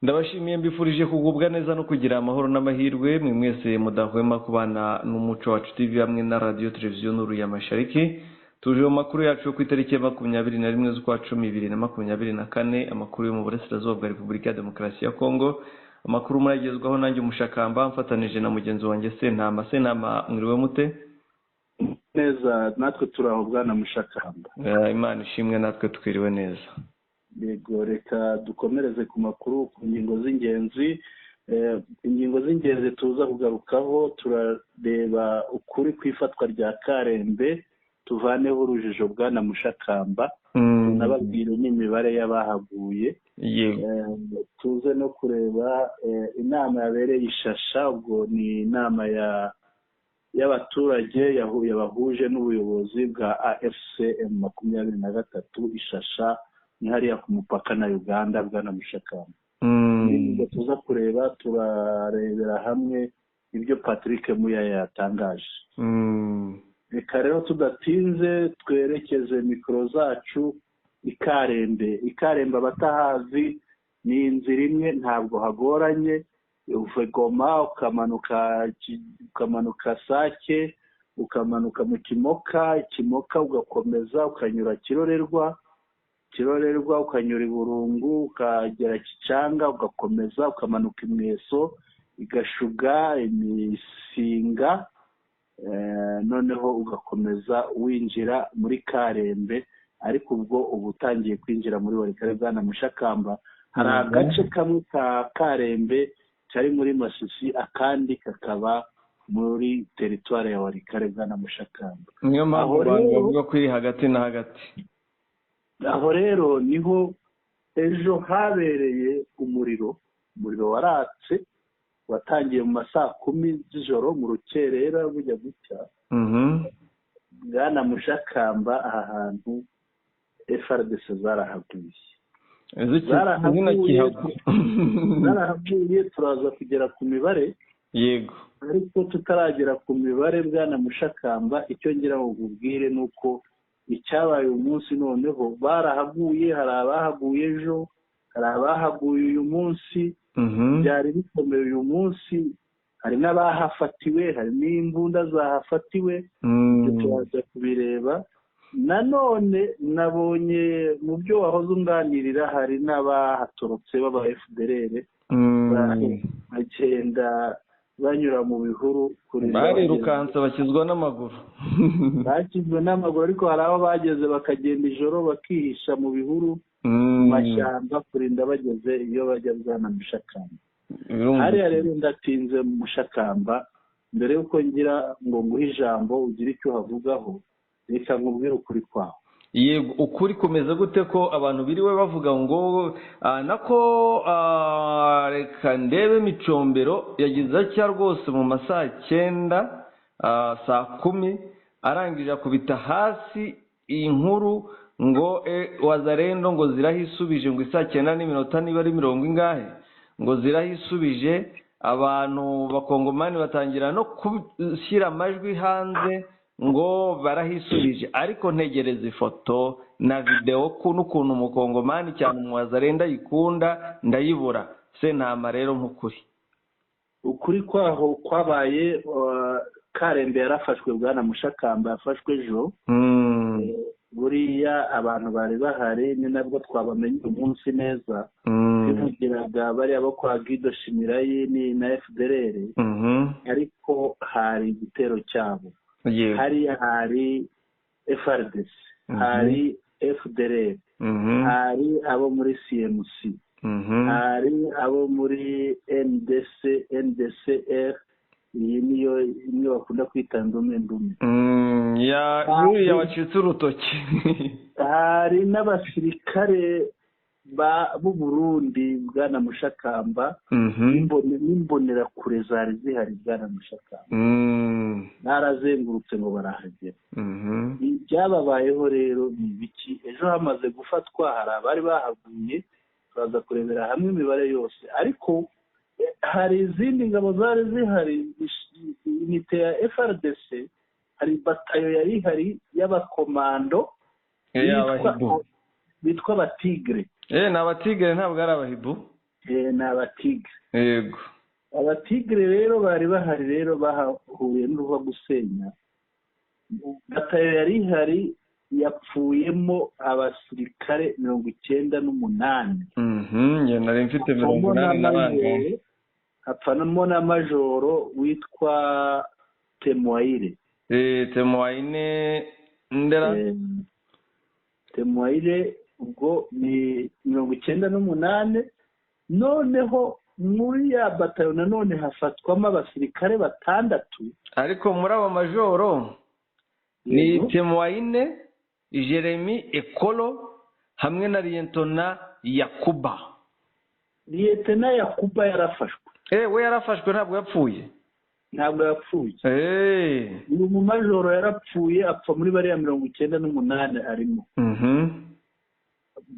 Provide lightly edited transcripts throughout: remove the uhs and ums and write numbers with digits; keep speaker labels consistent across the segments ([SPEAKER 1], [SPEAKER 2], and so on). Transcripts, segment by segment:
[SPEAKER 1] Ndabashimiye, mbifurije kugubwa neza no kugira amahoro n'amahirwe, mwe mwese mudahwema kubana n'Umuco Wacu TV hamwe na Radiyo Televiziyo Nuru ya Mashariki. Tuje mu makuru yacu yo ku itariki ya 21 z'ukwa 10 2024, amakuru yo mu burasirazuba bwa Repubulika ya Demokarasi ya Kongo. Amakuru muragezwaho nanjye Umushakamba, mfatanije na mugenzi wanjye Sentama. Sentama, mwiriwe mute?
[SPEAKER 2] Neza, natwe turi aho, bwana Mushakamba.
[SPEAKER 1] Imana ishimwe, natwe twiriwe neza.
[SPEAKER 2] Yego, reka dukomereze ku makuru, ku ngingo z'ingenzi. Ingingo z'ingenzi tuza kugarukaho, turareba ukuri ku ifatwa rya Karembe, tuvaneho urujijo, bwana Mushakamba, tunababwire n'imibare y'abahaguye. Tuze no kureba inama yabereye Ishasha, ubwo ni inama y'abaturage yabahuje n'ubuyobozi bwa AFC M23. Ishasha ni hariya ku mupaka na Uganda, bwana Mushakamba. N'ingingo tuza kureba, turarebera hamwe ibyo Patrick Muyaya yatangaje. Reka rero tudatinze twerekeze mikoro zacu Ikarembe. Ikarembe, abatahazi, ni inzira imwe, ntabwo hagoranye. Uva Goma ukamanuka Sake, ukamanuka mu Kimoka, Kimoka ugakomeza ukanyura Kirorerwa, Kirorerwa ukanyura Iburungu, ukagera Kicanga, ugakomeza ukamanuka Imweso, Igashuga, Imisinga, noneho ugakomeza winjira muri Karembe. Ariko ubwo uba utangiye kwinjira muri Walikale. Bwana Mushakamba, hari agace kamwe ka Karembe kari muri Masisi, akandi kakaba muri teritwari ya Walikale, bwana Mushakamba.
[SPEAKER 1] Niyo mpamvu abantu bavuga ko iri hagati na hagati.
[SPEAKER 2] Aho rero niho ejo habereye umuriro. Umuriro waratse, watangiye mu ma saa 10 z'ijoro, mu rukerera bujya gucya. Bwana Mushakamba, aha hantu FARDC zarahaguye. Zarahaguye, turaza kugera ku mibare. Ariko tutaragera ku mibare, bwana Mushakamba, icyo ngira ngo nkubwire ni uko icyabaye uyu munsi, noneho barahaguye, hari abahaguye ejo, hari abahaguye uyu munsi. Byari bikomeye uyu munsi, hari n'abahafatiwe, hari n'imbunda zahafatiwe. Ibyo turaza kubireba. Nanone nabonye mu byo wahoze unganirira, hari n'abahatorotse b'aba FDLR, bagenda banyura mu bihuru.
[SPEAKER 1] Barirukanse bakizwa n'amaguru.
[SPEAKER 2] Bakizwe n'amaguru, ariko hari aho bageze bakagenda ijoro, bakihisha mu bihuru, mu mashyamba, kurinda bageze iyo bajya. Bwana Mushakamba, hariya rero ndatinze mu Mushakamba. Mbere y'uko ngira ngo nguhe ijambo ugire icyo uhavugaho, reka nkubwire ukuri kwawe.
[SPEAKER 1] Yego, ukuri kumeze gute, ko abantu biriwe bavuga ngo nako reka ndebe? Micombero yagize atya rwose mu ma saa 9, saa 10, arangije akubita hasi iyi nkuru ngo Wazalendo ngo zirahisubije, ngo isaa 9 n'iminota niba ari mirongo ingahe, ngo zirahisubije. Abantu bakongomani batangira no gushyira amajwi hanze ngo barahisubije, ariko ntegereza ifoto na videwo n'ukuntu umukongomani, cyane umuwazalendo, ayikunda, ndayibura. Sentama rero, nk'ukuri.
[SPEAKER 2] Ukuri kwaho kwabaye, Karembe yarafashwe, bwana Mushakamba, yafashwe ejo. Buriya abantu bari bahari ni nabwo twabamenye umunsi neza. Twivugiraga bariya bo kwa Guido Shimirayi ni na FDLR, ariko hari igitero cyabo hariya, hari FARDC, hari FDLR, hari abo muri CMC, hari abo muri NDC, NDCR, iyi niyo imwe bakunda kwita ndume ndume.
[SPEAKER 1] Yuriya wacitse urutoki.
[SPEAKER 2] Hari n'abasirikare b'u Burundi, bwana Mushakamba, n'imbonerakure zari zihari, bwana Mushakamba. Barazengurutse ngo barahagera. Ibyababayeho rero ni ibiki? Ejo hamaze gufatwa, hari abari bahaguye, turaza kurebera hamwe imibare yose, ariko hari izindi ngabo zari zihari, unité ya FARDC, hari batayo yari ihari y'abakomando bitwa Abatigre.
[SPEAKER 1] Ni Abatigre, ntabwo ari Abahibu.
[SPEAKER 2] Ni abatigre.
[SPEAKER 1] Yego.
[SPEAKER 2] Abatigre rero bari bahari, rero bahahuye n'uruva gusenya. Batayo yari ihari yapfuyemo abasirikare 98.
[SPEAKER 1] Njye nari mfite 80 n'abandi.
[SPEAKER 2] Hapfanamo na majoro witwa Temoire.
[SPEAKER 1] Temoine ndera.
[SPEAKER 2] Temoire ubwo ni 98. Noneho muri ya batayo nanone hafatwamo abasirikare 6.
[SPEAKER 1] Ariko muri abo majoro ni Temoine, Jeremy Ekolo hamwe na Lieutenant Yakuba.
[SPEAKER 2] Lieutenant Yakuba yarafashwe.
[SPEAKER 1] We yarafashwe, ntabwo yapfuye.
[SPEAKER 2] Ntabwo yapfuye. Uyu mumajoro yarapfuye, apfa muri bariya 98 arimo.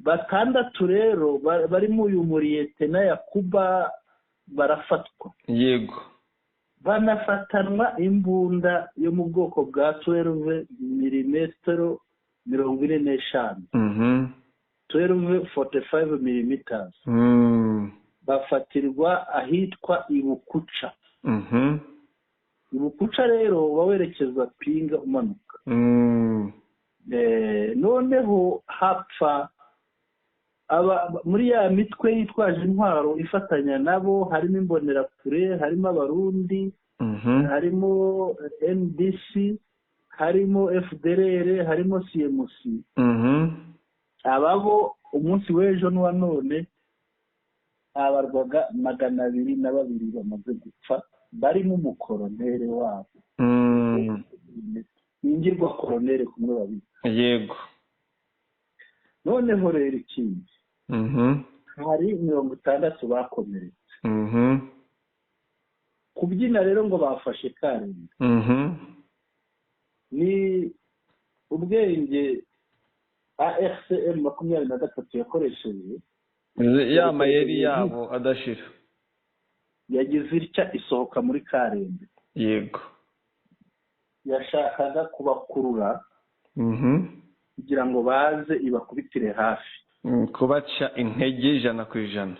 [SPEAKER 2] 6 rero barimo uyu Lieutenant Yakuba barafatwa.
[SPEAKER 1] Yego.
[SPEAKER 2] Banafatanwa imbunda yo mu bwoko bwa 12 mm 45. 12.45 mm. Bafatirwa ahitwa Ibukuca. Ibukuca rero bawerekeza Pinga umanuka. Noneho hapfa aba muri ya mitwe yitwaje intwaro ifatanya nabo, harimo Imbonerakure, harimo Abarundi, harimo NDC, harimo FDLR, harimo CMC. Ababo umunsi w'ejo n'uwa none abarwaga 202 bamaze gupfa, barimo umukoronere wabo. Ningirwa koronere kumwe babiri.
[SPEAKER 1] Yego.
[SPEAKER 2] Noneho rero ikindi, hari 60 bakomeretse. Kubyina rero ngo bafashe Karembe. Ni ubwenge ARCM 23 yakoresheje,
[SPEAKER 1] ya mayeri yabo adashira.
[SPEAKER 2] Yagize itya isohoka muri Karembe.
[SPEAKER 1] Yego.
[SPEAKER 2] Yashakaga kubakurura kugira ngo baze ibakubitire hafi,
[SPEAKER 1] kubaca intege 100%.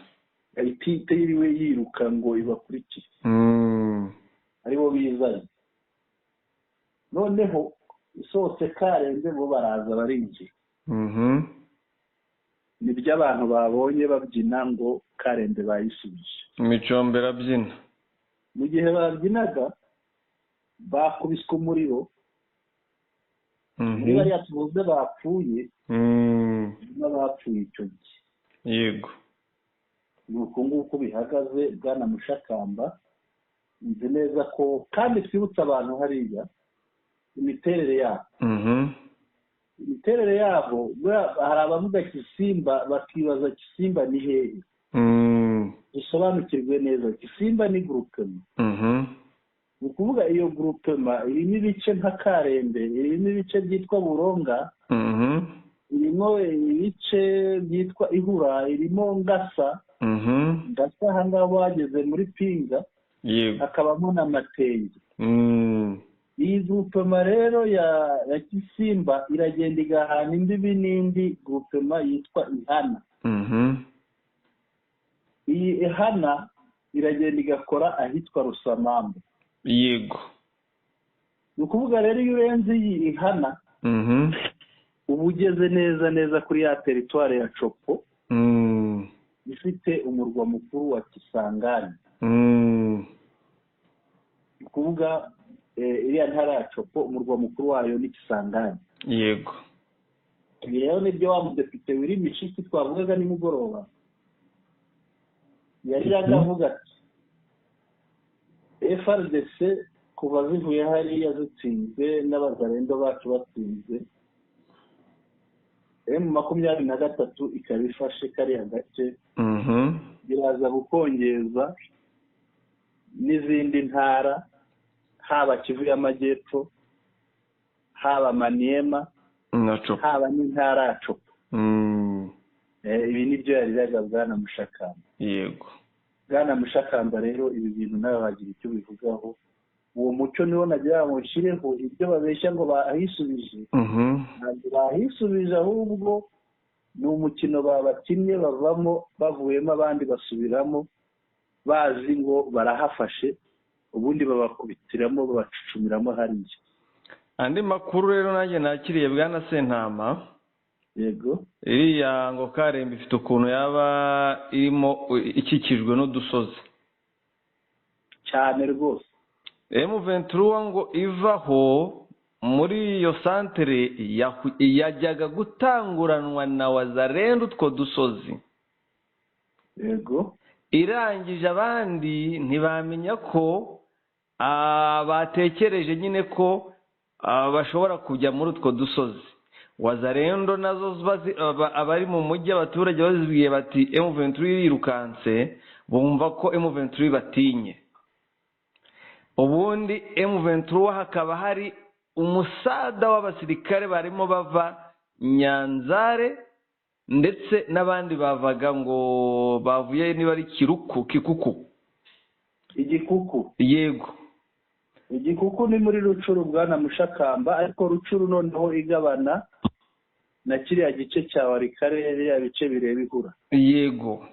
[SPEAKER 2] Itiriwe yiruka ngo ibakurikire, aribo bizanye. Noneho isohotse Karembe bo baraza barinjira. Nibyo abantu babonye babyina ngo Karembe bayisubije.
[SPEAKER 1] Micombero abyina.
[SPEAKER 2] Mu gihe babyinaga bakubiswe umuriro. Muri bariya tuvuze bapfuye, n'abapfuye icyo gihe.
[SPEAKER 1] Yego.
[SPEAKER 2] Ni uko nguko bihagaze bwana Mushakamba. Nzi neza ko kandi twibutsa abantu hariya imiterere yabo. Imiterere yabo, hari abavuga Kisimba bakibaza Kisimba ni hehe. Dusobanukirwe neza, Kisimba ni groupement. Ni ukuvuga iyo groupement irimo ibice nka Karembe, irimo ibice byitwa Buronga, irimo ibice byitwa Ihura, irimo Ngasa. Ngasa aha ngaha bageze muri Pinga.
[SPEAKER 1] Yego.
[SPEAKER 2] Hakabamo na Matenge. Iyi groupement rero ya Kisimba iragenda igahana imbibi n'indi groupement yitwa Ihana. Iyi Ihana iragenda igakora ahitwa Rusamambu.
[SPEAKER 1] Yego.
[SPEAKER 2] Ni ukuvuga rero iyo urenze iyi Ihana, uba ugeze neza neza kuri ya teritwari ya Copo, ifite umurwa mukuru wa Kisangani. Ni ukuvuga iriya ntara ya Copo umurwa mukuru wayo ni Kisangani.
[SPEAKER 1] Yego.
[SPEAKER 2] Ibi rero nibyo wa mudepite wiri Mishiki twavugaga nimugoroba yariraga avuga ati FRDC kuva zivuye hariya zitsinze n'abazarendo bacu batsinze, M23 ikaba ifashe kariya gace, biraza gukongeza n'izindi ntara, haba Kivu y'Amajyepfo, haba Maniema, haba n'intara ya Copo. Ibi nibyo yariraga bwana Mushakamba.
[SPEAKER 1] Yego.
[SPEAKER 2] Bwana Mushakamba rero ibi bintu nawe wagira icyo bivugaho. Uwo muco niwo nagira ngo nshyireho, ibyo babeshya ngo bahisubije, ntabwo bahisubije, ahubwo Ni umukino babakinnye, bavamo, bavuyemo abandi basubiramo bazi ngo barahafashe, ubundi babakubitiramo, babacucumiramo hariya.
[SPEAKER 1] Andi makuru rero nanjye nakiriye, bwana Sentama.
[SPEAKER 2] Yego.
[SPEAKER 1] Iriya ngo Karembe ifite ukuntu yaba irimo ikikijwe n'udusozi.
[SPEAKER 2] Cyane rwose.
[SPEAKER 1] M23 ngo ivaho muri iyo santere yajyaga gutanguranwa na Wazalendo utwo dusozi.
[SPEAKER 2] Yego.
[SPEAKER 1] Irangije abandi ntibamenya ko batekereje nyine ko bashobora kujya muri utwo dusozi. Wazalendo nazo abari mu mujyi, abaturage bazibwiye bati M23 irirukanse, bumva ko M23 batinye. Ubundi M23 hakaba hari umusada w'abasirikare barimo bava Nyanzare, ndetse n'abandi bavaga ngo bavuye niba ari Kiruku, Kikuku.
[SPEAKER 2] Igikuku.
[SPEAKER 1] Yego.
[SPEAKER 2] Igikuku ni muri Rucuru, bwana Mushakamba, ariko Rucuru noneho igabana na kiriya gice cya Warikare, biriya bice bireba ihura.
[SPEAKER 1] Yego.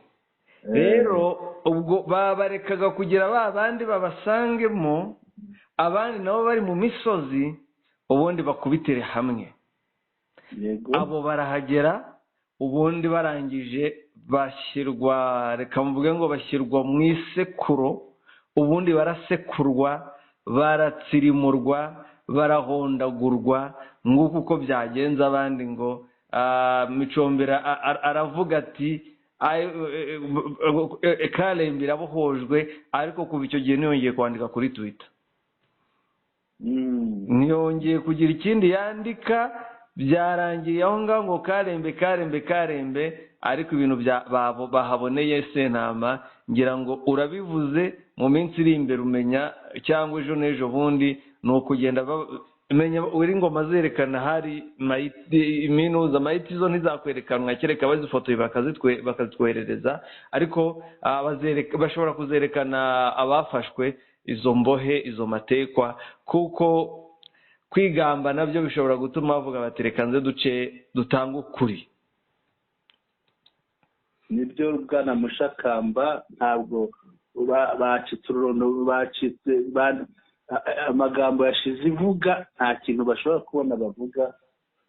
[SPEAKER 1] Rero ubwo babarekaga kugira ba bandi babasangemo, abandi nabo bari mu misozi, ubundi bakubitire hamwe.
[SPEAKER 2] Yego.
[SPEAKER 1] Abo barahagera, ubundi barangije bashyirwa, reka mvuge ngo bashyirwa mu isekuro, ubundi barasekurwa, baratsirimurwa, barahondagurwa, nguko uko byagenze. Abandi ngo Micombera aravuga ati Karembe irabohojwe, ariko kuva icyo gihe ntiyongeye kwandika kuri Twitter, ntiyongeye kugira ikindi yandika, byarangiye aho ngaho ngo Karembe, Karembe, Karembe. Ariko ibintu bahaboneye Sentama, ngira ngo urabivuze, mu minsi iri imbere umenya cyangwa ejo n'ejo bundi ni ukugenda menya uri ngoma zerekana hari iminuza mayiti zo ntizakwerekanwa kereka bazifotoye bakazitwoherereza, ariko bashobora kuzerekana abafashwe, izo mbohe, izo matekwa, kuko kwigamba nabyo bishobora gutuma bavuga bati reka nze duce dutange ukuri.
[SPEAKER 2] Nibyo bwana Mushakamba, ntabwo bacitse ururondo, bacitse amagambo yashize ivuga, nta kintu bashobora kubona bavuga,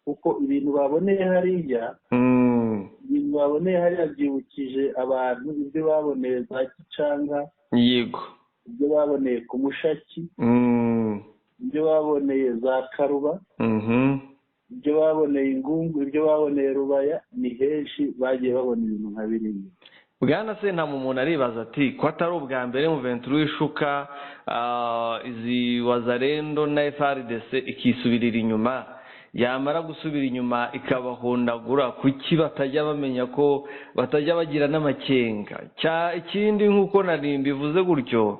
[SPEAKER 2] kuko ibintu baboneye hariya, ibintu baboneye hariya byibukije abantu ibyo baboneye za Gicanga.
[SPEAKER 1] Yego.
[SPEAKER 2] Ibyo baboneye ku Mushaki, ibyo baboneye za Karuba, ibyo baboneye Ingungu, ibyo baboneye Rubaya, ni henshi bagiye babona ibintu nka biriya.
[SPEAKER 1] Bwana Sentama, umuntu aribaza ati ko atari ubwa mbere M23 ishuka izi Wazalendo na FARDC ikisubirira inyuma, yamara gusubira inyuma ikabahondagura, kuki batajya bamenya ko batajya bagira n'amakenga? Ikindi nk'uko nari mbivuze gutyo,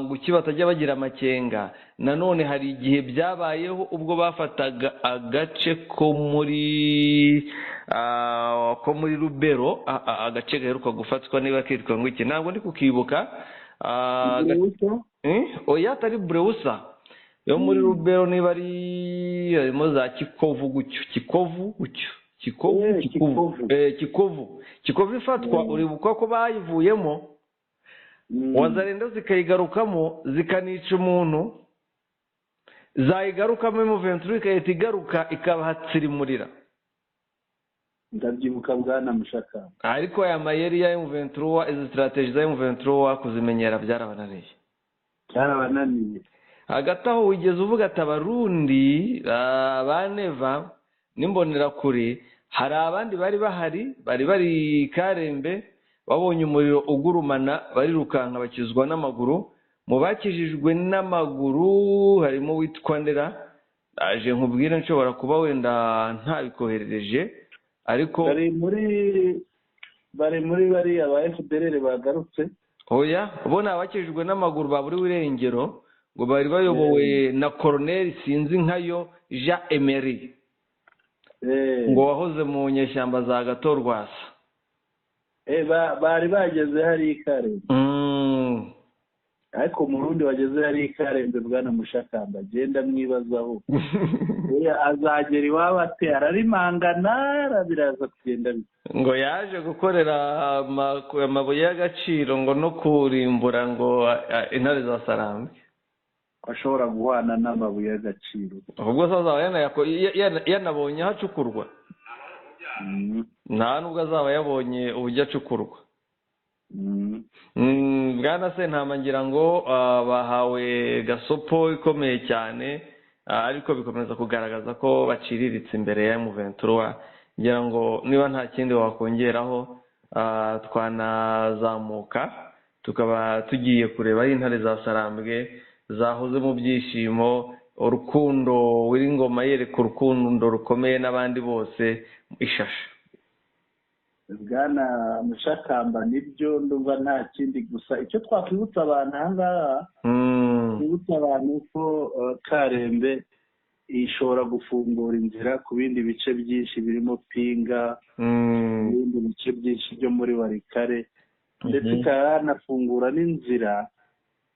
[SPEAKER 1] kuki batajya bagira amakenga? Nanone hari igihe byabayeho ubwo bafataga agace ko muri Rubero, agace gaheruka gufatwa niba kitwa ngo iki, ntabwo ndi kukibuka. Oya, atari Breusa yo muri Rubero, niba ari harimo za Kikovu gutyo, Kikovu gutyo, Kikovu, Kikovu, Kikovu, Kikovu ifatwa, uribuka ko bayivuyemo Wazalendo zikayigarukamo zikanica umuntu, zayigarukamo M23 ikahita igaruka ikabahatsirimurira.
[SPEAKER 2] Ndabyibuka bwana Mushaka.
[SPEAKER 1] Ariko aya mayeri ya M23, izi strategy za M23 kuzimenyera byarabananiye.
[SPEAKER 2] Byarabananiye.
[SPEAKER 1] Hagati aho wigeze uvuga ati Abarundi ba Neva n'Imbonerakure, hari abandi bari bahari, bari bari Karembe, babonye umuriro ugurumana barirukanka bakizwa n'amaguru. Mu bakijijwe n'amaguru harimo witwa Ndera, aje nkubwire nshobora kuba wenda ntabikoherereje, ariko
[SPEAKER 2] bari muri bariya ba FDLR bagarutse.
[SPEAKER 1] Oya, bo ni abakijijwe n'amaguru baburiwe irengero, ngo bari bayobowe na Colonel Sinzi nkayo Jean Emery, ngo wahoze mu nyeshyamba za Gatorwasa.
[SPEAKER 2] Bari bageze hari Karembe. Ariko Umurundi wageze yari Ikarembe, bwana Mushakamba, agenda mwibazaho azagera iwabo ate? Ararimangana, biraza kugenda.
[SPEAKER 1] Ngo yaje gukorera amabuye y'agaciro, ngo no kurimbura ngo intare za Sarambwe.
[SPEAKER 2] Ashobora guhana n'amabuye y'agaciro.
[SPEAKER 1] Ubwo se azaba yanabonye aho acukurwa? Nta nubwo azaba yabonye uburyo acukurwa. Bwana Sentama, ngira ngo bahawe gasopo ikomeye cyane, ariko bikomeza kugaragaza ko baciriritse imbere ya M23. Ngira ngo niba nta kindi wakongeraho, twanazamuka tukaba tugiye kureba aho intare za Sarambwe zahoze mu byishimo, urukundo, W'ingoma yereka urukundo rukomeye n'abandi bose ishasha.
[SPEAKER 2] Bwana Mushakamba, nibyo, ndumva nta kindi. Gusa icyo twakwibutsa abantu aha ngaha, twibutsa abantu ko Karembe ishobora gufungura inzira ku bindi bice byinshi birimo Pinga, n'ibindi bice byinshi byo muri Walikale, ndetse ikaba yanafungura n'inzira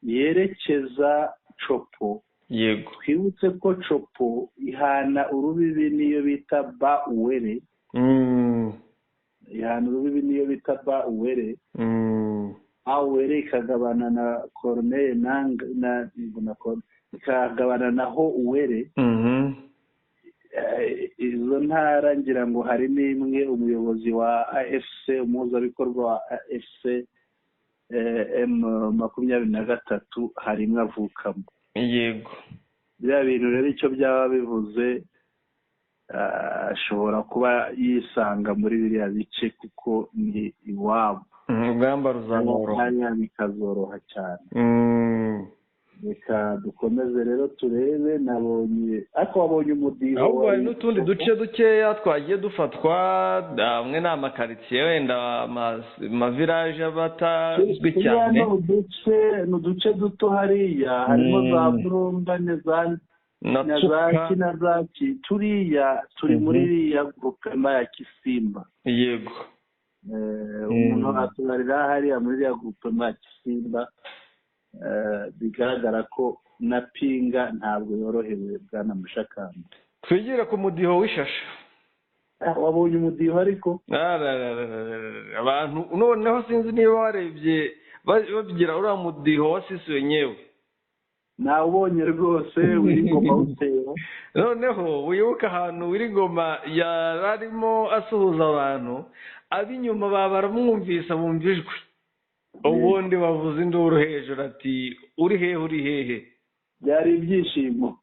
[SPEAKER 2] yerekeza Tshopo. Twibutse ko Tshopo ihana urubibi n'iyo bita Ba Uwere, ihana urubibi n'iyo bita Ba Uwere. Ba Uwere ikagabana na Corneille Nanga na ikagabana na Ho Uwere. Izo ntara ngira ngo harimo imwe umuyobozi wa AFC, umuhuzabikorwa wa AFC M23, harimo avukamo. Biriya bintu rero icyo byaba bivuze, ashobora kuba yisanga muri biriya bice kuko ni iwabo.
[SPEAKER 1] Urugamba ruzamworoha.
[SPEAKER 2] Hariya bikazoroha cyane. Reka dukomeze rero turebe. Nabonye, ariko wabonye umudiho?
[SPEAKER 1] Ahubwo hari n'utundi duce dukeya twagiye dufatwa, amwe ni amakaritsiye, wenda amavilaje aba atazwi cyane.
[SPEAKER 2] Ni uduce duto hariya, harimo za Burumba na za
[SPEAKER 1] na
[SPEAKER 2] na za
[SPEAKER 1] Tsuka.
[SPEAKER 2] Ki na za ki, turiya turi muri iriya groupement ya Kisimba. Umuntu atubarira hariya muri iriya groupement ya Kisimba. Bigaragara ko na Pinga ntabwo yorohewe, bwana Mushakamba.
[SPEAKER 1] Twigire ku mudiho w'ishasha.
[SPEAKER 2] Wabonye umudiho ariko?
[SPEAKER 1] Ararararara, abantu noneho sinzi niba warebye babyira uriya mudiho wa sisi wenyewe.
[SPEAKER 2] Nawubonye rwose, W'ingoma utera.
[SPEAKER 1] Noneho wibuke ahantu W'ingoma yari arimo asuhuza abantu, ab'inyuma baba baramwumvise, bumva ijwi, ubundi bavuza induru hejuru ati: "Uri hehe? Uri hehe?"
[SPEAKER 2] Byari ibyishimo.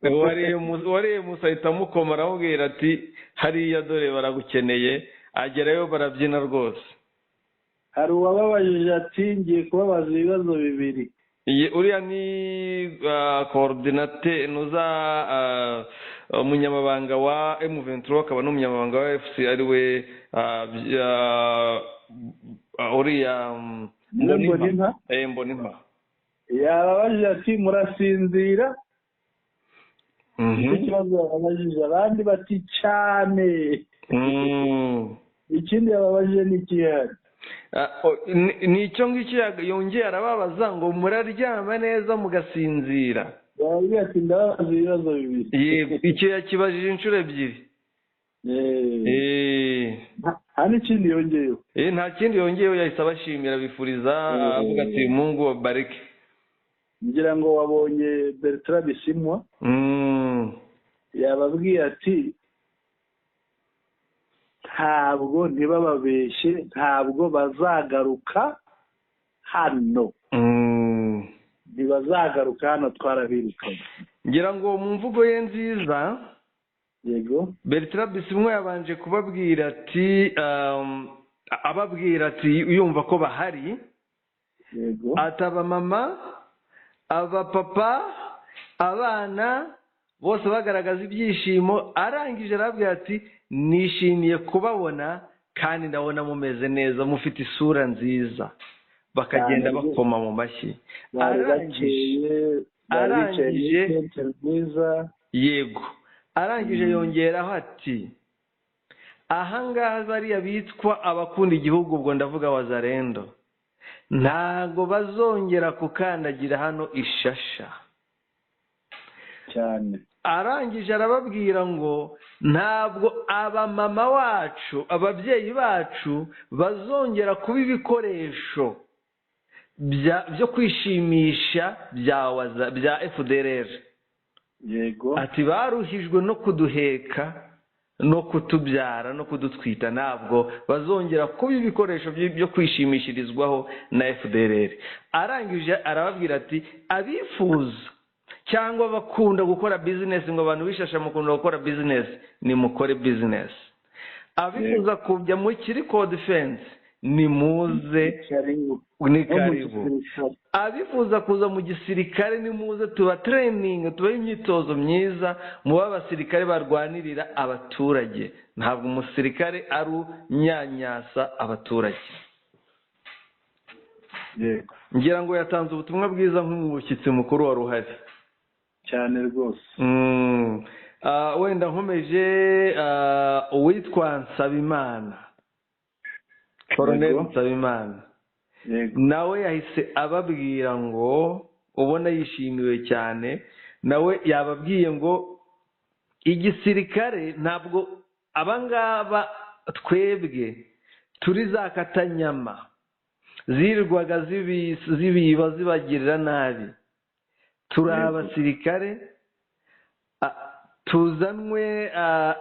[SPEAKER 1] Wariye Musa ahita amukoma, aramubwira ati: "Hariya dore baragukeneye." Agerayo barabyina rwose.
[SPEAKER 2] Hari uwababajije ati: "Ngiye kubabaza ibibazo bibiri."
[SPEAKER 1] Uriya ni coordinateur, nuza umunyamabanga wa M23, akaba n'umunyamabanga wa AFC, ari we uriya
[SPEAKER 2] Niwe
[SPEAKER 1] Mbonimpa.
[SPEAKER 2] Mbonimpa?
[SPEAKER 1] Mbonimpa.
[SPEAKER 2] Yababajije ati: "Murasinzira?" Nicyo kibazo yababajije, abandi bati: "Cyane." Ikindi yababajije ni ikihari?
[SPEAKER 1] Ni icyo ngicyo yongeye arababaza ngo: "Muraryama neza mugasinzira?"
[SPEAKER 2] Yababwiye ati: "Ndababaza ibibazo bibiri."
[SPEAKER 1] Yego, icyo yakibajije inshuro ebyiri.
[SPEAKER 2] Nta n'ikindi yongeyeho?
[SPEAKER 1] Nta kindi yongeyeho, yahise abashimira, bifuriza, avuga ati: "Mungu wabareke."
[SPEAKER 2] Ngira ngo wabonye Bertrand Bisimwa yababwiye ati: "Ntabwo, ntibababeshye, ntabwo bazagaruka hano." "Ntibazagaruka hano, twarabirukanye."
[SPEAKER 1] Ngira ngo mu mvugo ye nziza, Bertrand Bisimwa yabanje kubabwira ati, ababwira ati yumva ko bahari, ati: "Abamama, abapapa, abana bose bagaragaza ibyishimo." Arangije arabwira ati: "Nishimiye kubabona kandi ndabona mumeze neza, mufite isura nziza." Bakagenda
[SPEAKER 2] Cyane.
[SPEAKER 1] bakoma mu mashyi.
[SPEAKER 2] Bari
[SPEAKER 1] Arangije
[SPEAKER 2] bakeye, bari bicaye muri tente nziza.
[SPEAKER 1] Yego, arangije yongeraho ati: "Ahangaha bariya bitwa abakunda igihugu," ubwo ndavuga Wazalendo. Ntabwo bazongera kukandagira hano Ishasha.
[SPEAKER 2] Cyane.
[SPEAKER 1] Arangije arababwira ngo ntabwo abamama wacu, ababyeyi bacu bazongera kuba ibikoresho byo kwishimisha bya FDLR. Ati baruhijwe no kuduheka no kutubyara no kudutwita, ntabwo bazongera kuba ibikoresho byo kwishimishirizwaho na FDLR. Arangije arababwira ati abifuza cyangwa bakunda gukora bizinesi, ngo abantu b'Ishasha mukunda gukora bizinesi, nimukore bizinesi. Abifuza kujya mu Kiriko Defense, nimuze, ni karibu. Abifuza kuza mu gisirikare, nimuze tuba training, tubahe imyitozo myiza, mube abasirikare barwanirira abaturage. Ntabwo umusirikare ari unyanyasa abaturage. Ngira ngo yatanze ubutumwa bwiza nk'umushyitsi mukuru wari uhari.
[SPEAKER 2] Cyane rwose.
[SPEAKER 1] Wenda nkomeje, uwitwa Nsabimana, Koroneli Nsabimana, nawe yahise ababwira ngo ubona yishimiwe cyane, nawe yababwiye ngo igisirikare ntabwo abangaba twebwe turi za katanyama zirirwaga zibiba zibagirira nabi, turi abasirikare tuzanwe.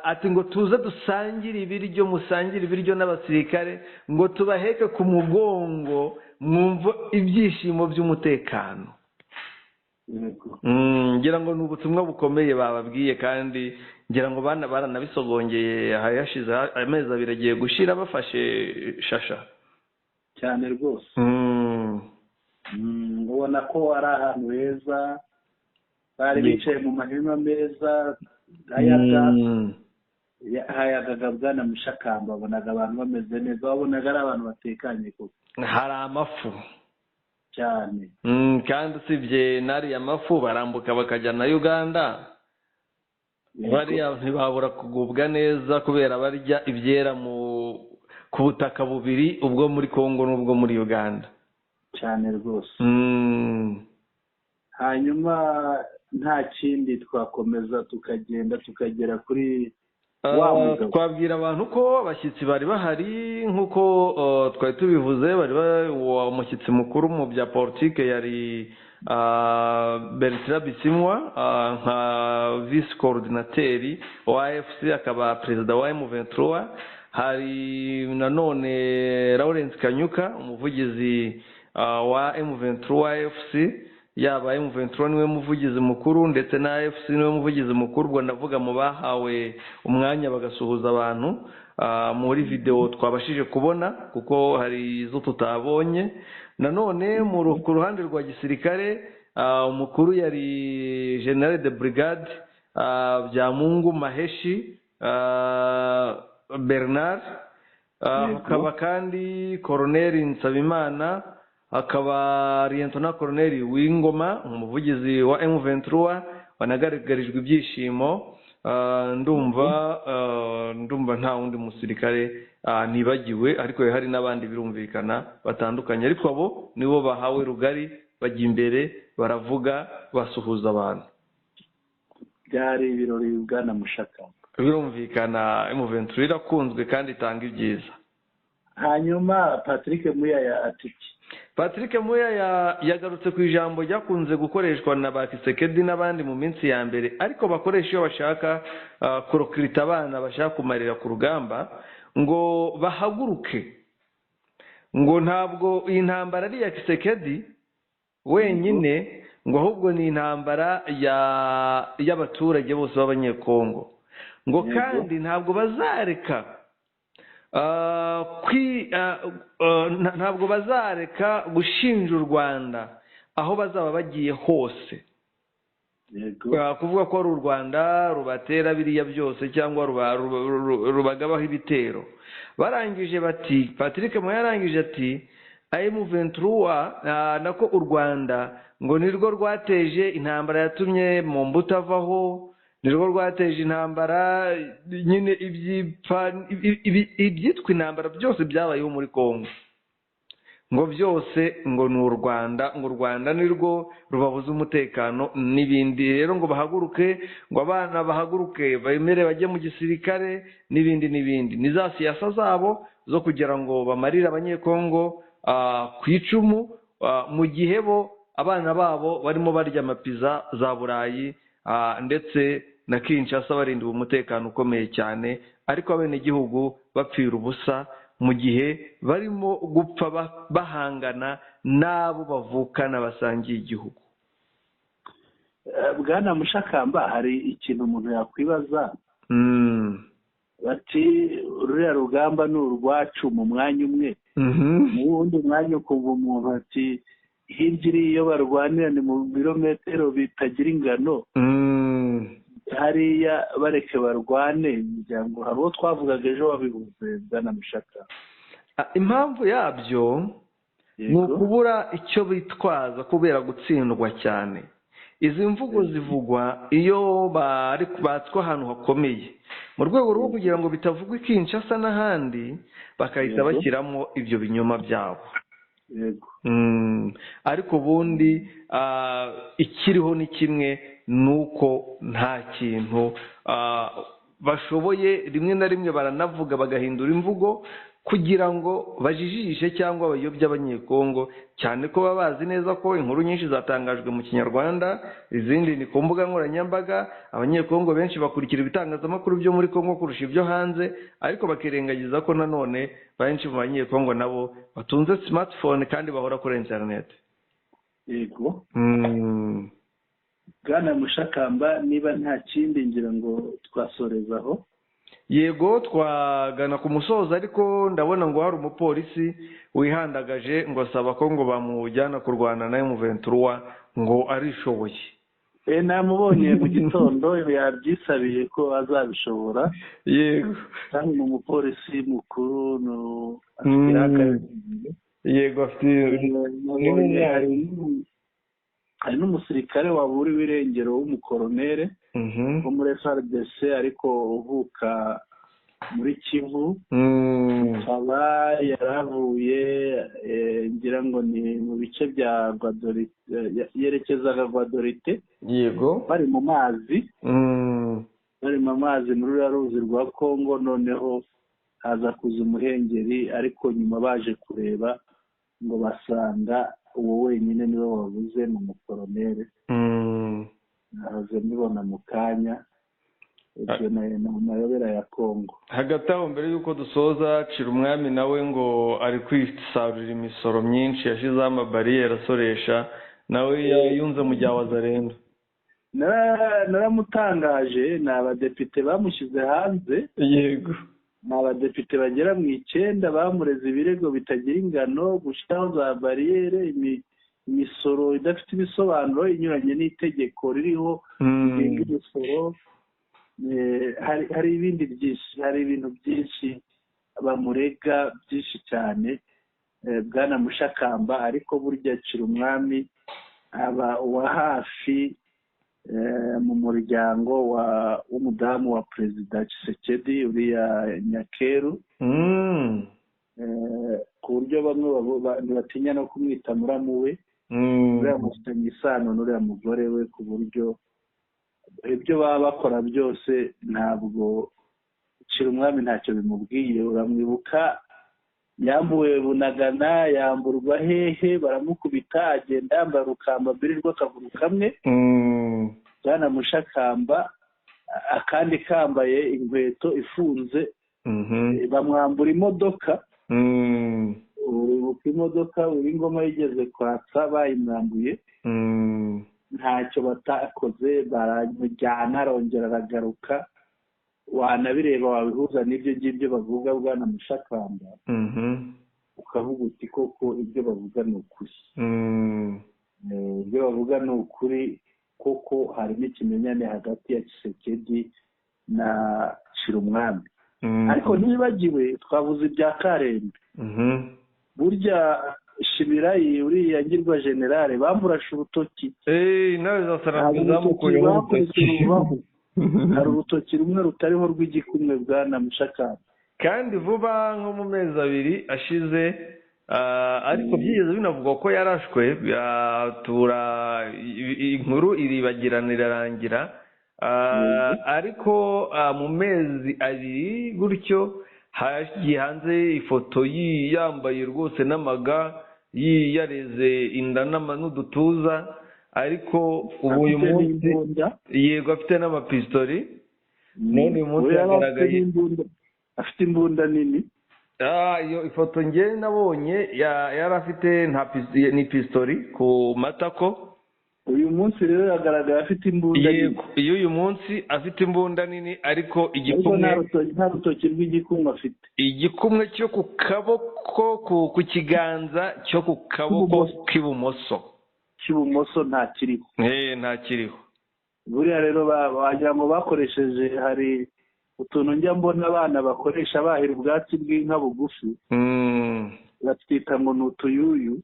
[SPEAKER 1] Ati ngo tuze dusangire ibiryo, musangire ibiryo n'abasirikare, ngo tubaheke ku mugongo mwumve ibyishimo by'umutekano. Ngira ngo ni ubutumwa bukomeye bababwiye, kandi ngira ngo baranabisogongeye. Hashize amezi 2 agiye gushira bafashe Shasha.
[SPEAKER 2] Cyane rwose. Ubona ko ari ahantu heza, bari bicaye mu mahema meza, hayagaga bwana Mushakamba, wabonaga abantu bameze neza, wabonaga ari abantu batekanye koko.
[SPEAKER 1] Hari amafu
[SPEAKER 2] cyane.
[SPEAKER 1] Kandi usibye n'ariya mafu barambuka bakajya na Uganda, bariya ntibabura kugubwa neza kubera barya ibyera ku butaka bubiri, ubwo muri Kongo n'ubwo muri Uganda.
[SPEAKER 2] Cyane rwose. Hanyuma nta kindi, twakomeza tukagenda tukagera kuri wa mugabo.
[SPEAKER 1] Twabwira abantu ko abashyitsi bari bahari nk'uko twari tubivuze, bari umushyitsi mukuru mu bya politike yari Bertrand Bisimwa, nka vice coordinateur wa AFC, akaba perezida wa M23. Hari nanone Lawrence Kanyuka, umuvugizi wa M23 AFC, yaba M23 niwe muvugizi mukuru ndetse na AFC niwe muvugizi mukuru. Ubwo ndavuga mu bahawe umwanya bagasuhuza abantu muri video twabashije kubona, kuko hari izo tutabonye. Nanone ku ruhande rwa gisirikare, umukuru yari General de Brigade Byamungu Maheshi Bernard, hakaba kandi Colonel Nsabimana, hakaba Lieutenant Colonel Wingoma, umuvugizi wa M23 wanagaragarijwe ibyishimo. Ndumva nta wundi musirikare nibagiwe, ariko hari n'abandi birumvikana batandukanye, ariko abo nibo bahawe rugari, bajya imbere baravuga, basuhuza abantu.
[SPEAKER 2] Byari ibirori bwana Mushakamba.
[SPEAKER 1] Birumvikana M23 irakunzwe kandi itanga ibyiza.
[SPEAKER 2] Hanyuma Patrick Muyaya ati iki?
[SPEAKER 1] Patrick Muyaya yagarutse ku ijambo ryakunze gukoreshwa na ba Kisekedi n'abandi mu minsi ya mbere, ariko bakoresha iyo bashaka kurokirita abana bashaka kumarira ku rugamba, ngo bahaguruke, ngo ntabwo iyi ntambara ari iya Kisekedi wenyine, ngo ahubwo ni intambara y'abaturage bose b'Abanyekongo, ngo kandi ntabwo bazareka ntabwo bazareka gushinja u Rwanda aho bazaba bagiye hose. Kuvuga ko ari u Rwanda rubatera biriya byose cyangwa rubagabaho ibitero. Barangije bati, Patrick Muyaya yarangije ati M23 nako u Rwanda ngo nirwo rwateje intambara yatumye Mobutu avaho, nirwo rwateje intambara nyine ibyitwa intambara byose byabayeho muri Kongo, Ngo byose ngo ni u Rwanda, ngo u Rwanda nirwo rubabuza umutekano n'ibindi. Rero ngo bahaguruke, ngo abana bahaguruke bemere bajye mu gisirikare n'ibindi n'ibindi. Ni za siyasa zabo zo kugira ngo bamarire Abanyekongo ku icumu, mu gihe bo abana babo barimo barya amapiza za Burayi ndetse na Kinshasa, barindiwe umutekano ukomeye cyane, ariko abenegihugu bapfira ubusa mu gihe barimo gupfa bahangana n'abo bavukana basangiye igihugu.
[SPEAKER 2] Bwana Mushakamba, hari ikintu umuntu yakwibaza. Bati ruriya rugamba ni urwacu mu mwanya umwe, mu wundi mwanya ukumva umuntu ati hirya iriya iyo barwanira ni mu birometero bitagira ingano, hariya bareke barwane. Ngira ngo hari uwo twavugaga ejo wabivuze, bwana Mushaka.
[SPEAKER 1] Impamvu yabyo ni ukubura icyo bitwaza kubera gutsindwa cyane. Izi mvugo zivugwa iyo bari batswe ahantu hakomeye, mu rwego rwo kugira ngo bitavugwa i Kinshasa n'ahandi, bagahita bashyiramo ibyo binyoma byabo. Ariko ubundi ikiriho ni kimwe, ni uko nta kintu bashoboye. Rimwe na rimwe baranavuga bagahindura imvugo kugira ngo bajijishe cyangwa bayobye Abanyekongo, cyane ko baba bazi neza ko inkuru nyinshi zatangajwe mu Kinyarwanda, izindi ni ku mbuga nkoranyambaga. Abanyekongo benshi bakurikira ibitangazamakuru byo muri Kongo kurusha ibyo hanze, ariko bakirengagiza ko nanone benshi mu Banyekongo nabo batunze smartphone kandi bahora kuri internet.
[SPEAKER 2] Yego. Bwana Mushakamba, niba nta kindi ngira ngo twasorezaho.
[SPEAKER 1] Yego, twagana ku musozo, ariko ndabona ngo hari umupolisi wihandagaje ngo asaba ko ngo bamujyana kurwana na M23, ngo arishoboye.
[SPEAKER 2] Namubonye mu gitondo, yabyisabiye ko azabishobora.
[SPEAKER 1] Yego.
[SPEAKER 2] Kandi ni umupolisi mukuru.
[SPEAKER 1] Yego, afite
[SPEAKER 2] Hari n'umusirikare waburiwe irengero w'umukoronere wo muri FARDC, ariko uvuka muri Kivu, akaba yaravuye, ngira ngo ni mu bice bya Gbadolite, yerekezaga Gbadolite. Bari mu mazi, bari mu mazi muri ruriya ruzi rwa Kongo, noneho haza kuza umuhengeri, ariko nyuma baje kureba ngo basanga uwo wenyine niwe wabuze, ni umukoronere. Nahoze mbibona mu kanya, ibyo ni amayobera ya Kongo.
[SPEAKER 1] Hagati aho, mbere y'uko dusoza, Umwami nawe ngo ari kwisarurira imisoro myinshi, yashyizeho amabariyeri asoresha, nawe yunze mu gihe Wazalendo.
[SPEAKER 2] Naramutangaje, ni abadepite bamushyize hanze. Ni abadepite bagera mu 9 bamureze ibirego bitagira ingano, gushyiraho za bariyeri, imisoro idafite ibisobanuro inyuranye n'itegeko ririho rigenga imisoro. Hari ibindi byinshi, hari ibintu byinshi bamurega byinshi cyane, bwana Mushakamba. Ariko burya Umwami aba uwa hafi mu muryango w'umudamu wa Perezida Tshisekedi, uriya Nyakeru, ku buryo bamwe ntibatinya no kumwita muramu we. Uriya mufitanye isano n'uriya mugore we, ku buryo ibyo baba bakora byose ntabwo Umwami ntacyo bimubwiye. Uramwibuka yambuwe Bunagana, yamburwa hehe, baramukubita, agenda yambara urukamba mbere rw'akaguru kamwe, bwana Mushakamba, akandi kambaye inkweto ifunze, bamwambura imodoka. Uribuka imodoka Ngoma yigeze kwatsa bayimwambuye, ntacyo batakoze, baramujyana arongera aragaruka. Wanabireba wabihuza n'ibyo ngibyo bavuga, bwana Mushakamba, ukavuga uti koko ibyo bavuga ni ukuri. Ibyo bavuga ni ukuri koko, harimo ikimenyane hagati ya Tshisekedi na Umwami. Ariko ntibibagiwe twavuze ibya Karembe. Burya Shimirayi uriya ngirwa generale bamurashe urutoki.
[SPEAKER 1] Nawe zamukuyeho urutoki.
[SPEAKER 2] Hari urutoki rumwe rutariho rw'igikumwe, bwana Mushakamba.
[SPEAKER 1] Kandi vuba nko mu mezi 2 ashize Ariko byigeze binavugwa ko yarashwe, tura inkuru iribagirana irarangira. Ariko mu mezi abiri gutyo hagiye hanze ifoto yambaye rwose n'amaga, yareze inda n'udutuza, ariko ubu uyu munsi yego afite n'amapistori. None uyu munsi yagaragaye
[SPEAKER 2] afite imbunda nini.
[SPEAKER 1] Iyo ifoto nge nabonye yari afite ni pistori ku matako.
[SPEAKER 2] Uyu munsi rero yagaragaye afite imbunda nini.
[SPEAKER 1] Iyo uyu munsi afite imbunda nini, ariko igikumwe
[SPEAKER 2] nta rutoki rw'igikumwe afite.
[SPEAKER 1] Igikumwe cyo ku kaboko, ku kiganza cyo ku kaboko k'ibumoso.
[SPEAKER 2] Cy'ibumoso nta kiriho.
[SPEAKER 1] Nta kiriho.
[SPEAKER 2] Buriya rero wagira ngo bakoresheje, hari utuntu njya mbona abana bakoresha bahira ubwatsi bw'inka bugufi. Batwita ngo ni utuyuyu.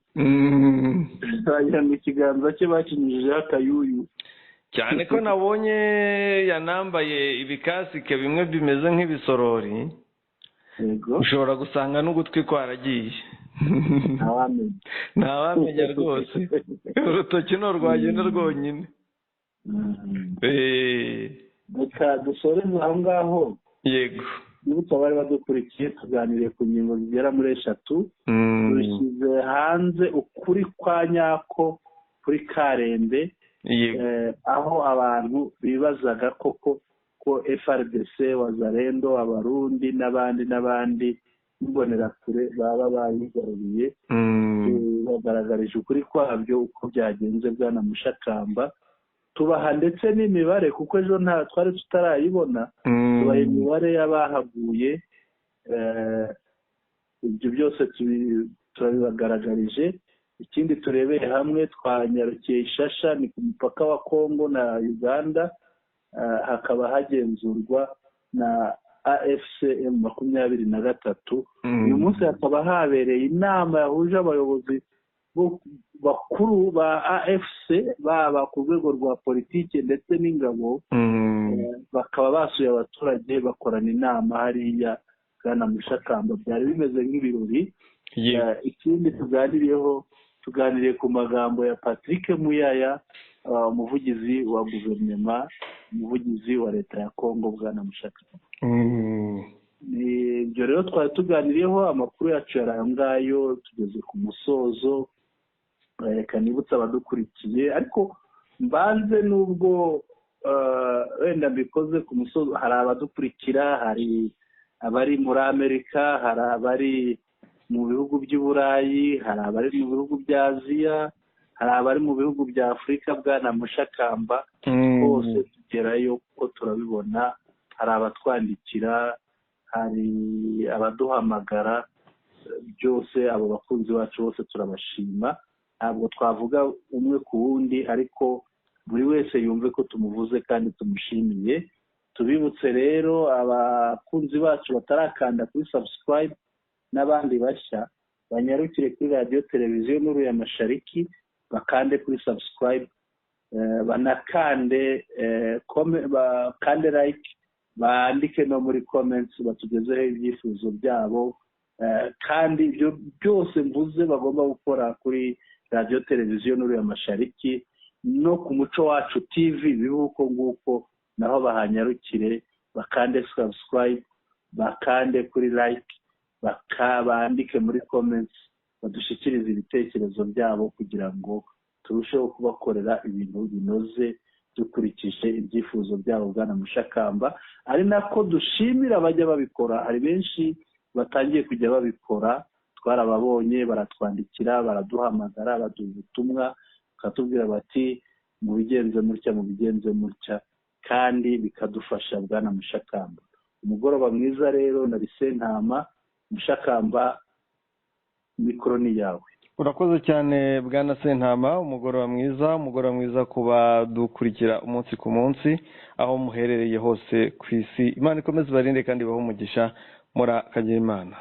[SPEAKER 2] Wagira ngo ikiganza cye bakinyujijeho akayuyu.
[SPEAKER 1] Cyane ko nabonye yanambaye ibikasike bimwe bimeze nk'ibisorori.
[SPEAKER 2] Yego.
[SPEAKER 1] Ushobora gusanga n'ugutwi kwaragiye.
[SPEAKER 2] Ntawamenya.
[SPEAKER 1] Ntawamenya rwose. Urutoki ni urwagenda rwonyine.
[SPEAKER 2] Reka dusoreze aho ngaho.
[SPEAKER 1] Yego.
[SPEAKER 2] Nibutse abari badukurikiye, tuganiriye ku ngingo zigera muri 3. Dushyize hanze ukuri kwa nyako kuri Karembe, aho abantu bibazaga koko ko FARDC, Wazalendo, Abarundi n'abandi n'abandi Imbonerakure baba bayigaruriye. Bagaragarije ukuri kwabyo uko byagenze bwana Mushakamba. Tubaha ndetse n'imibare, kuko ejo nta twari tutarayibona. Tubaha imibare y'abahaguye. Ibyo byose turabibagaragarije. Ikindi turebeye hamwe, twanyarukiye Ishasha, ni ku mupaka wa Kongo na Uganda, hakaba hagenzurwa na AFC M23. Uyu munsi hakaba habereye inama yahuje abayobozi bakuru ba AFC, baba ku rwego rwa politiki ndetse n'ingabo. Bakaba basuye abaturage bakorana inama hariya bwana Mushakamba. Byari bimeze nk'ibirori. Ikindi tuganiriyeho, tuganiriye ku magambo ya Patrick Muyaya, umuvugizi wa guverinoma, umuvugizi wa leta ya Kongo bwana Mushakamba. Ibyo rero twari tuganiriyeho, amakuru yacu yari ayo ngayo. Tugeze ku musozo. Reka nibutse abadukurikiye, ariko mbanze nubwo wenda mbikoze ku musozo, hari abadukurikira, hari abari muri Amerika, hari abari mu bihugu by'i Burayi, hari abari mu bihugu bya Aziya, hari abari mu bihugu bya Afurika bwana Mushakamba. Bose tugerayo kuko turabibona. Hari abatwandikira, hari abaduhamagara, byose abo bakunzi bacu bose turabashima. Ntabwo twavuga umwe ku wundi, ariko buri wese yumve ko tumuvuze kandi tumushimiye. Tubibutse rero abakunzi bacu batarakanda kuri subscribe n'abandi bashya, banyarukire kuri radiyo televiziyo Nuru ya Mashariki, bakande kuri subscribe, banakande bakande like, bandike no muri comments, batugezeho ibyifuzo byabo. Kandi ibyo byose mvuze bagomba gukora kuri radiyo televiziyo Nuru ya Mashariki no ku Muco Wacu TV, bibe uko nguko, naho bahanyarukire bakande subscribe, bakande kuri like, bandike muri comments, badushikirize ibitekerezo byabo kugira ngo turusheho kubakorera ibintu binoze dukurikije ibyifuzo byabo bwana Mushakamba. Ari nako dushimira abajya babikora, hari benshi batangiye kujya babikora, twarababonye, baratwandikira, baraduhamagara, baduha ubutumwa, bakatubwira bati mubigenze mutya, mubigenze mutya, kandi bikadufasha bwana Mushakamba. Umugoroba mwiza rero na Sentama. Mushakamba, mikoro ni yawe.
[SPEAKER 1] Urakoze cyane bwana Sentama. Umugoroba mwiza, umugoroba mwiza kuba dukurikira umunsi ku munsi aho muherereye hose ku isi. Imana ikomeze ibarinde kandi ibahe umugisha. Murakagira Imana.